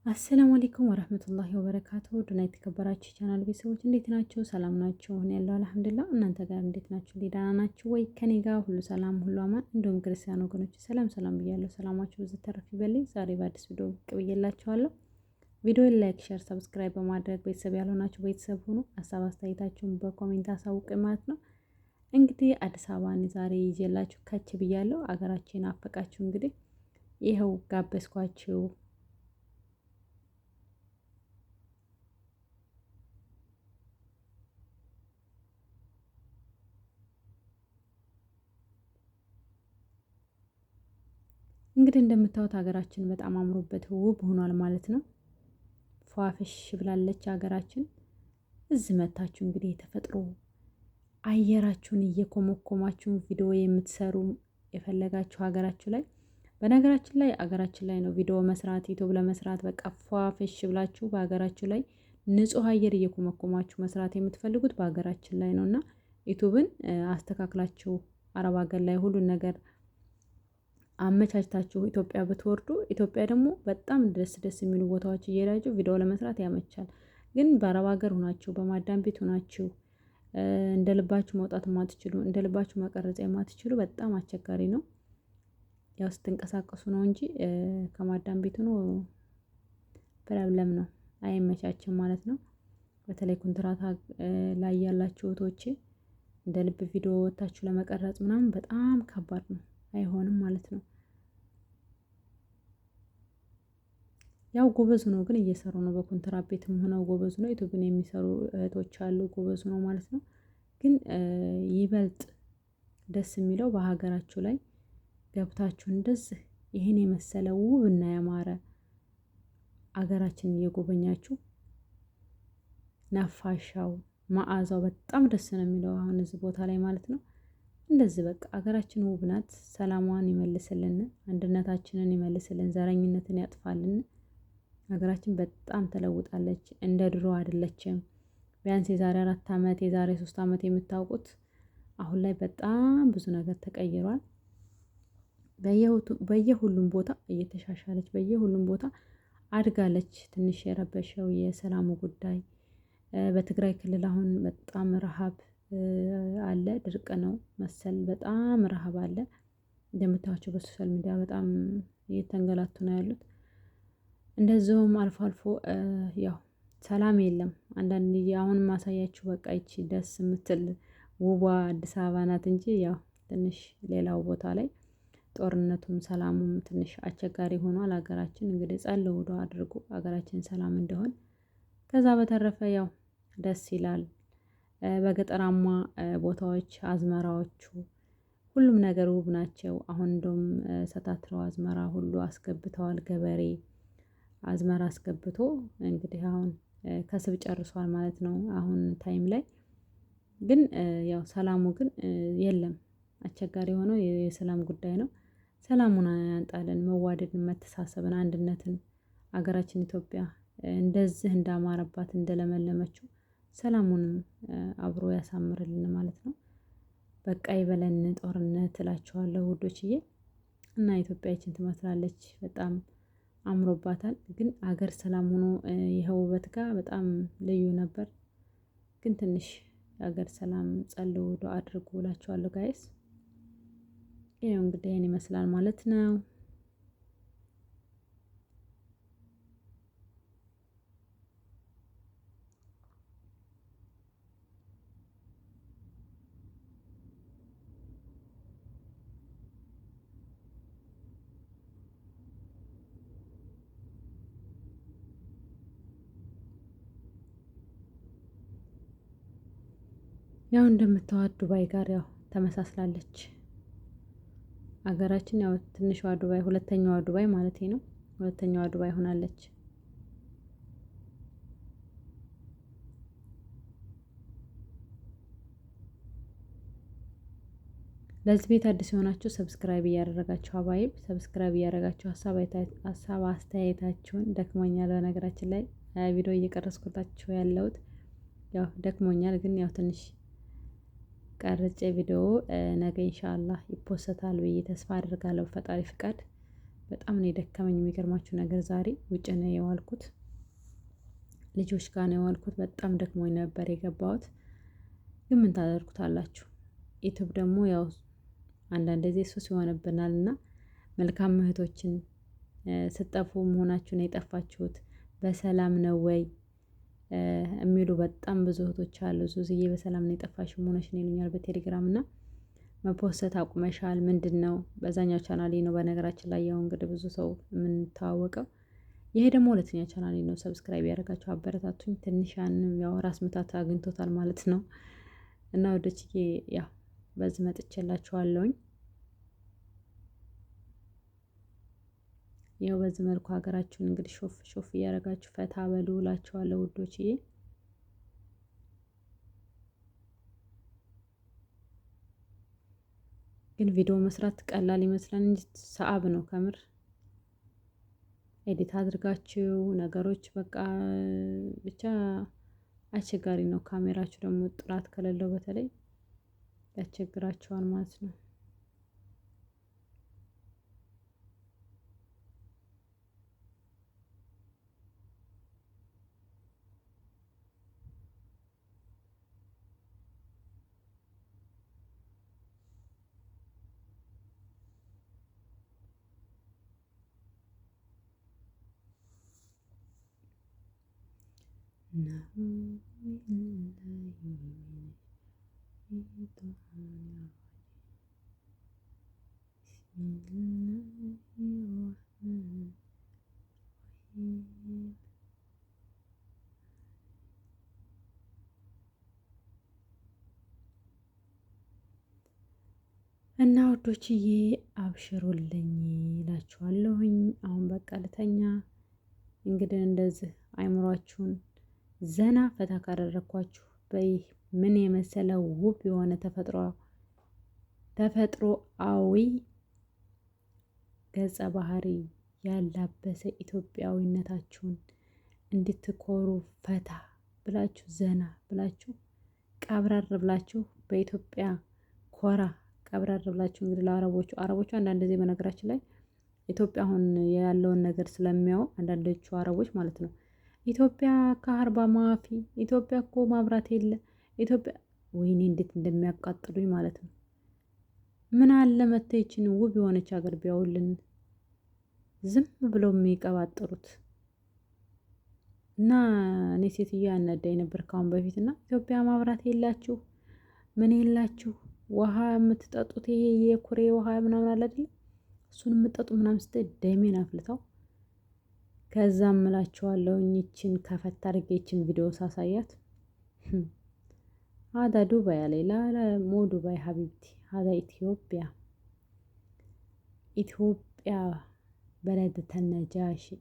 السلام عليكم ورحمة الله وبركاته ድና የተከበራችሁ ቻናል ቤተሰቦች እንዴት ናቸው? ሰላም ናቸው? እኔ ያለው الحمد لله። እናንተ ጋር እንዴት ናችሁ? ደህና ናችሁ ወይ? ከኔ ጋር ሁሉ ሰላም፣ ሁሉ አማን። እንዲሁም ክርስቲያን ወገኖች ሰላም ሰላም ብያለሁ። ሰላማችሁ ብዙ ተረፍ ይበልኝ። ዛሬ በአዲስ ቪዲዮ ብቅ ብዬላችኋለሁ። ቪዲዮን like፣ share፣ subscribe በማድረግ ቤተሰብ ያልሆናችሁ ቤተሰብ ሁኑ። ሀሳብ አስተያየታችሁን በ comment አሳውቁኝ ማለት ነው። እንግዲህ አዲስ አበባን ዛሬ ይዤላችሁ ከች ብያለሁ። አገራችን አፈቃችሁ እንግዲህ ይኸው ጋበዝኳችሁ። እንግዲህ እንደምታዩት ሀገራችን በጣም አምሮበት ውብ ሆኗል ማለት ነው። ፏፍሽ ብላለች ሀገራችን። እዚህ መታችሁ እንግዲህ የተፈጥሮ አየራችሁን እየኮመኮማችሁ ቪዲዮ የምትሰሩ የፈለጋችሁ ሀገራችሁ ላይ በነገራችን ላይ ሀገራችን ላይ ነው ቪዲዮ መስራት ዩቲዩብ ለመስራት በቃ ፏፍሽ ብላችሁ በሀገራችሁ ላይ ንጹህ አየር እየኮመኮማችሁ መስራት የምትፈልጉት በሀገራችን ላይ ነው እና ዩቲዩብን አስተካክላችሁ አረብ ሀገር ላይ ሁሉን ነገር አመቻችታችሁ ኢትዮጵያ ብትወርዱ ኢትዮጵያ ደግሞ በጣም ደስ ደስ የሚሉ ቦታዎች እየሄዳችሁ ቪዲዮ ለመስራት ያመቻል። ግን በአረብ ሀገር ሆናችሁ በማዳም ቤት ሆናችሁ እንደ ልባችሁ መውጣት የማትችሉ እንደ ልባችሁ መቀረጽ የማትችሉ በጣም አስቸጋሪ ነው። ያው ስትንቀሳቀሱ ነው እንጂ ከማዳም ቤት ሆኖ problem ነው፣ አይመቻችም ማለት ነው። በተለይ ኮንትራት ላይ ያላችሁ እህቶቼ እንደ ልብ ቪዲዮ ወጥታችሁ ለመቀረጽ ምናምን በጣም ከባድ ነው፣ አይሆንም ማለት ነው። ያው ጎበዝ ነው ግን እየሰሩ ነው። በኮንትራት ቤትም ሆነው ጎበዝ ነው ዩቲዩብን የሚሰሩ እህቶች አሉ። ጎበዝ ነው ማለት ነው። ግን ይበልጥ ደስ የሚለው በሀገራችሁ ላይ ገብታችሁ እንደዚህ ይህን የመሰለ ውብ እና ያማረ አገራችንን እየጎበኛችሁ ነፋሻው መዓዛው በጣም ደስ ነው የሚለው አሁን እዚህ ቦታ ላይ ማለት ነው። እንደዚህ በቃ አገራችን ውብ ናት። ሰላሟን ይመልስልን፣ አንድነታችንን ይመልስልን፣ ዘረኝነትን ያጥፋልን። ሀገራችን በጣም ተለውጣለች። እንደ ድሮ አይደለችም። ቢያንስ የዛሬ 4 ዓመት የዛሬ 3 ዓመት የምታውቁት አሁን ላይ በጣም ብዙ ነገር ተቀይሯል። በየሁሉም ቦታ እየተሻሻለች በየሁሉም ቦታ አድጋለች። ትንሽ የረበሸው የሰላሙ ጉዳይ በትግራይ ክልል አሁን በጣም ረሃብ አለ። ድርቅ ነው መሰል በጣም ረሃብ አለ። እንደምታዩቸው በ social media በጣም እየተንገላቱ ነው ያሉት። እንደዚሁም አልፎ አልፎ ያው ሰላም የለም። አንዳንድ ጊዜ አሁን ማሳያችሁ በቃ ይቺ ደስ የምትል ውቧ አዲስ አበባ ናት እንጂ ያው ትንሽ ሌላው ቦታ ላይ ጦርነቱም ሰላሙም ትንሽ አስቸጋሪ ሆኗል። ሀገራችን እንግዲህ ጸልዩ ዱአ አድርጉ ሀገራችን ሰላም እንደሆን። ከዛ በተረፈ ያው ደስ ይላል። በገጠራማ ቦታዎች አዝመራዎቹ ሁሉም ነገር ውብ ናቸው። አሁን እንደውም ሰታትረው አዝመራ ሁሉ አስገብተዋል ገበሬ አዝመራ አስገብቶ እንግዲህ አሁን ከስብ ጨርሷል ማለት ነው። አሁን time ላይ ግን ያው ሰላሙ ግን የለም። አስቸጋሪ የሆነው የሰላም ጉዳይ ነው። ሰላሙን ያንጣልን፣ መዋደድን፣ መተሳሰብን፣ አንድነትን አገራችን ኢትዮጵያ እንደዚህ እንዳማረባት እንደለመለመችው ሰላሙንም አብሮ ያሳምርልን ማለት ነው። በቃ ይበለን ጦርነት እላችኋለሁ ውዶችዬ። እና ኢትዮጵያችን ትመስላለች በጣም አምሮባታል። ግን አገር ሰላም ሆኖ ይኸው ውበት ጋር በጣም ልዩ ነበር። ግን ትንሽ የሀገር ሰላም ጸልዩ፣ ዱአ አድርጉ እላችኋለሁ guys። ይኸው እንግዲህ ይሄን ይመስላል ማለት ነው። ያው እንደምታዋት ዱባይ ጋር ያው ተመሳስላለች። አገራችን ያው ትንሿ ዱባይ ሁለተኛዋ ዱባይ ማለት ነው። ሁለተኛዋ ዱባይ ሆናለች። ለዚህ ቤት አዲስ የሆናችሁ subscribe እያደረጋችሁ حبايب subscribe እያደረጋችሁ ሀሳብ አስተያየታችሁን። ደክሞኛል፣ በነገራችን ላይ ቪዲዮ እየቀረጽኩላችሁ ያለሁት ያው ደክሞኛል፣ ግን ያው ትንሽ ቀርጬ ቪዲዮ ነገ إن شاء الله ይፖሰታል ብዬ ተስፋ አድርጋለሁ። ፈጣሪ ፍቃድ በጣም ነው የደከመኝ። የሚገርማችሁ ነገር ዛሬ ውጭ ነው የዋልኩት፣ ልጆች ጋር ነው የዋልኩት። በጣም ደክሞኝ ነበር የገባሁት። ግን ምን ታደርጉታላችሁ? ዩቱብ ደግሞ ያው አንዳንድ ጊዜ ሱስ ይሆንብናል እና መልካም እህቶችን ስጠፉ መሆናችሁን ነው የጠፋችሁት፣ በሰላም ነው ወይ የሚሉ በጣም ብዙ እህቶች አሉ። ዙዝዬ በሰላም ነው የጠፋሽው መሆንሽ ነው ይሉኛል በቴሌግራም እና መፖሰት አቁመሻል ምንድን ነው? በዛኛው ቻናሌ ነው በነገራችን ላይ ያው እንግዲህ ብዙ ሰው የምንተዋወቀው። ይሄ ደግሞ ሁለተኛ ቻናሌ ነው። Subscribe ያደረጋችሁ አበረታቱኝ። ትንሽ ያንም ያው ራስ ምታት አግኝቶታል ማለት ነው። እና ወደችዬ ያው በዚህ መጥቼላችኋለሁኝ። ያው በዚህ መልኩ ሀገራችሁን እንግዲህ ሾፍ ሾፍ እያደረጋችሁ ፈታ በሉ እላችኋለሁ ውዶችዬ። ግን ቪዲዮ መስራት ቀላል ይመስላል እንጂ صعب ነው ከምር። Edit አድርጋችሁ ነገሮች በቃ ብቻ አስቸጋሪ ነው። ካሜራችሁ ደግሞ ጥራት ከሌለው በተለይ ያስቸግራችኋል ማለት ነው። እና ውዶችዬ አብሽሩልኝ እላችኋለሁኝ። አሁን በቃ ልተኛ። እንግዲህ እንደዚህ አይምሯችሁን ዘና ፈታ ካደረግኳችሁ በይህ ምን የመሰለ ውብ የሆነ ተፈጥሮአዊ ገጸ ባህሪ ያላበሰ ኢትዮጵያዊነታችሁን እንድትኮሩ ፈታ ብላችሁ ዘና ብላችሁ ቀብረር ብላችሁ በኢትዮጵያ ኮራ ቀብረር ብላችሁ እንግዲህ ለአረቦቹ አረቦቹ አንዳንድ ጊዜ በነገራችን ላይ ኢትዮጵያ አሁን ያለውን ነገር ስለሚያው አንዳንዶቹ አረቦች ማለት ነው ኢትዮጵያ كهرباء مافي ኢትዮጵያ እኮ ማብራት የለ ኢትዮጵያ ወይኔ እንዴት እንደሚያቃጥሉኝ ማለት ነው። ምን አለ መተይችን ውብ የሆነች ሀገር ቢያውልን ዝም ብለው የሚቀባጥሩት እና እኔ ሴትዮ ያናዳኝ ነበር ካሁን በፊት እና ኢትዮጵያ ማብራት የላችሁ ምን የላችሁ ውሃ የምትጠጡት ይሄ የኩሬ ውሃ ምናምን አለ አይደለ እሱን የምትጠጡ ምናምን ስትል ደሜን አፍልተው ከዛም እላችኋለሁኝ ይችን ከፈት አድርጌ ይችን ቪዲዮ ሳሳያት هذا ዱባይ አለ لا لا مو ዱባይ حبيبتي هذا ኢትዮጵያ ኢትዮጵያ بلدة النجاشي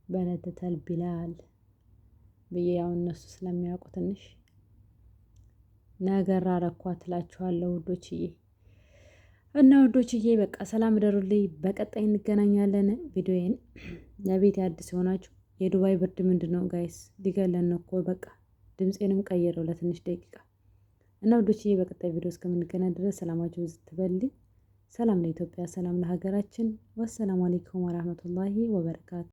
بلدة البلال ብዬ ያው እነሱ ስለሚያውቁ ትንሽ ነገር አረኳት እላችኋለሁ ውዶችዬ። እና ውዶችዬ በቃ ሰላም እደሩልኝ። በቀጣይ እንገናኛለን። ቪዲዮዬን ለቤት አዲስ የሆናችሁ የዱባይ ብርድ ምንድን ነው guys? ሊገለን እኮ በቃ ድምፄንም ቀይረው ለትንሽ ደቂቃ እና ውዶችዬ በቀጣይ ቪዲዮ እስከምንገናኝ ድረስ ሰላማችሁ ብዙ ትበልኝ። ሰላም ለኢትዮጵያ፣ ሰላም ለሀገራችን። والسلام عليكم ورحمة الله وبركاته።